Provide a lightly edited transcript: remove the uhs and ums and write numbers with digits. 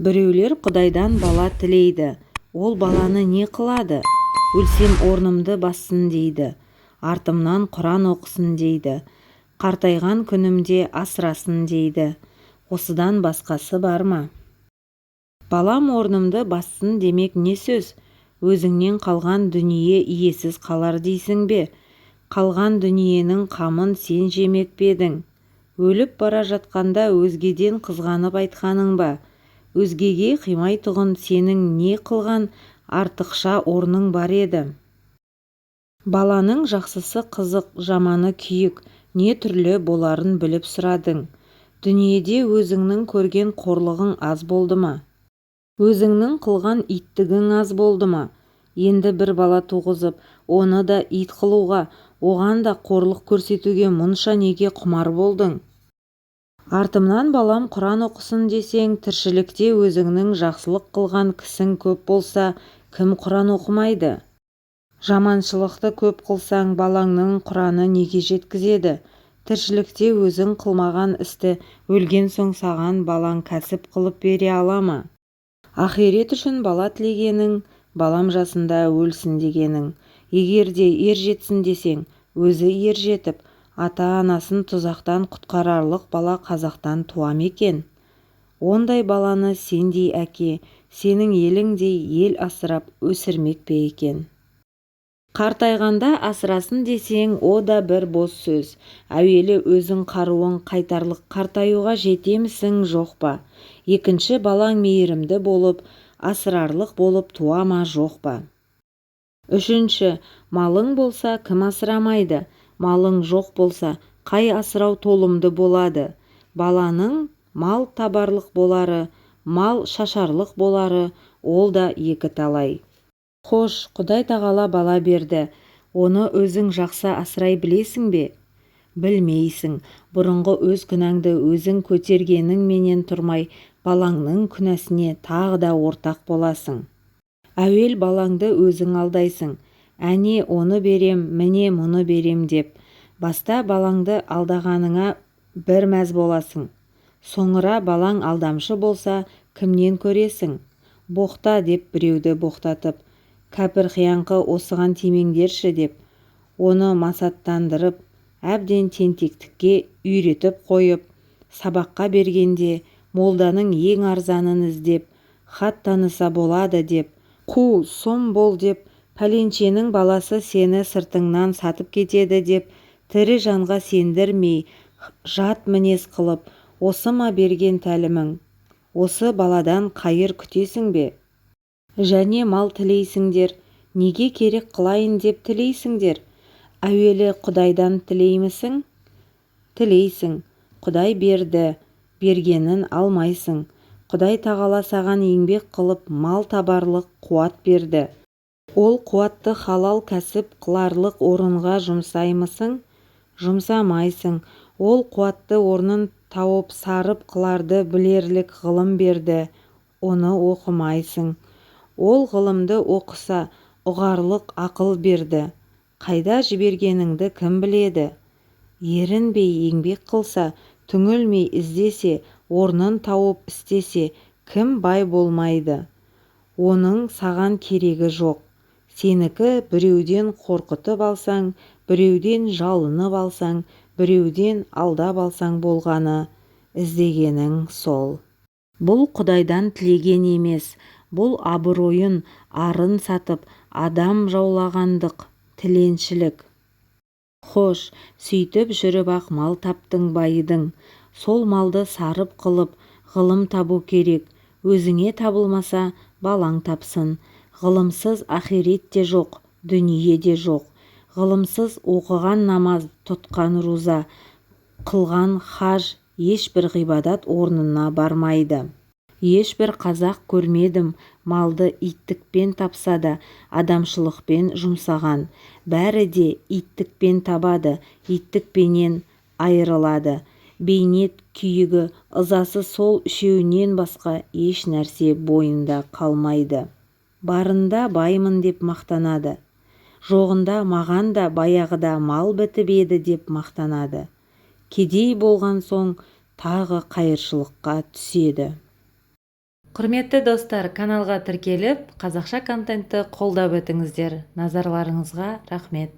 Біреулер құдайдан бала тілейді. Ол баланы не қылады? Өлсем орнымды бассын дейді. Артымнан құран оқысын дейді. Қартайған күнімде асырасын дейді. Осыдан басқасы бар ма? Балам орнымды бассын демек не сөз? Өзіңнен қалған дүние иесіз қалар дейсің бе? Қалған дүниенің қамын сен жемек пе едің? Өліп бара жатқанда өзгеден қызғанып айтқаның ба? Өзгеге қимайтұғын сенің не қылған артықша орның бар еді? Баланың жақсысы қызық, жаманы күйік, не түрлі боларын біліп сұрадың. Дүниеде өзіңнің көрген қорлығың аз болды ма? Өзіңнің қылған иттігің аз болды ма? Енді бір бала туғызып, оны да ит қылуға, оған да қорлық көрсетуге мұнша неге құмар болдың? Артымнан балам құран оқысын десең, тіршілікте өзіңнің жақсылық қылған кісің көп болса, кім құран оқымайды? Жаманшылықты көп қылсаң, балаңның құраны неге жеткізеді? Тіршілікте өзің қылмаған істі өлген соң саған балаң кәсіп қылып бере ала ма? Ақирет үшін бала тілегенің, балам жасында өлсін дегенің. Егер де ер жетсін десең, өзі ер жетіп, ата-анасын тұзақтан құтқарарлық бала қазақтан туа ма екен? Ондай баланы сендей әке, сенің еліңдей ел асырап өсірмек пе екен? Қартайғанда асырасын десең, о да бір бос сөз. Әуелі өзің қаруың қайтарлық қартаюға жетемісің, жоқ па? Екінші балаң мейірімді болып, асырарлық болып туа ма, жоқ па? Үшінші, малың болса, кім асырамайды? Малың жоқ болса, қай асырау толымды болады? Баланың мал табарлық болары, мал шашарлық болары, ол да екі талай. Хош, Құдай тағала бала берді. Оны өзің жақсы асырай білесің бе? Білмейсің. Бұрынғы өз күнәңді өзің көтергеніңменен тұрмай, балаңның күнәсіне тағы да ортақ боласың. Әуел балаңды өзің алдайсың. Әне оны берем, міне мұны берем деп. Баста балаңды алдағаныңа бір мәз боласың. Соңыра балаң алдамшы болса, кімнен көресің? Боқта деп біреуді боқтатып, кәпір қияңқы осыған тимеңдерші деп, оны масаттандырып, әбден тентектікке үйретіп қойып, сабаққа бергенде молданың ең арзанын іздеп, хат таныса болады деп, қу сұм бол деп, пәленшенің баласы сені сыртыңнан сатып кетеді деп, тірі жанға сендірмей, жат мінез қылып, осы ма берген тәлімің? Осы баладан қайыр күтесің бе? Және мал тілейсіңдер. Неге керек қылайын деп тілейсіңдер? Әуелі Құдайдан тілеймісің? Тілейсің. Құдай берді, бергенін алмайсың. Құдай тағала саған еңбек қылып мал табарлық қуат берді. Ол қуатты халал кәсіп қыларлық орынға жұмсаймысың? Жұмсамайсың. Ол қуатты орнын тауып сарып қыларды білерлік ғылым берді. Оны оқымайсың. Ол ғылымды оқыса, ұғарлық ақыл берді. Қайда жібергеніңді кім біледі? Ерінбей еңбек қылса, түңілмей іздесе, орнын тауып істесе, кім бай болмайды? Оның саған керегі жоқ. Сенікі біреуден қорқытып алсаң, біреуден жалынып алсаң, біреуден алдап алсаң болғаны, іздегенің сол. Бұл Құдайдан тілеген емес, бұл абыройын, арын сатып, адам жаулағандық, тіленшілік. Хош, сөйтіп жүріп-ақ мал таптың, байыдың. Сол малды сарып қылып, ғылым табу керек. Өзіңе табылмаса, балаң тапсын. Ғылымсыз ақирет те жоқ, дүние де жоқ. Ғылымсыз оқыған намаз, тұтқан руза, қылған хаж ешбір ғибадат орнына бармайды. Ешбір қазақ көрмедім, малды иттікпен тапса да, адамшылықпен жұмсаған. Бәрі де иттікпен табады, иттікпенен айырылады. Бейнет, күйігі, ызасы сол үшеуінен басқа еш нәрсе бойында қалмайды. Барында баймын деп мақтанады. Жоғында маған да баяғыда мал бітіп еді деп мақтанады. Кедей болған соң тағы қайыршылыққа түседі. Құрметті достар, каналға тіркеліп, қазақша контентті қолдап өтіңіздер. Назарларыңызға рахмет.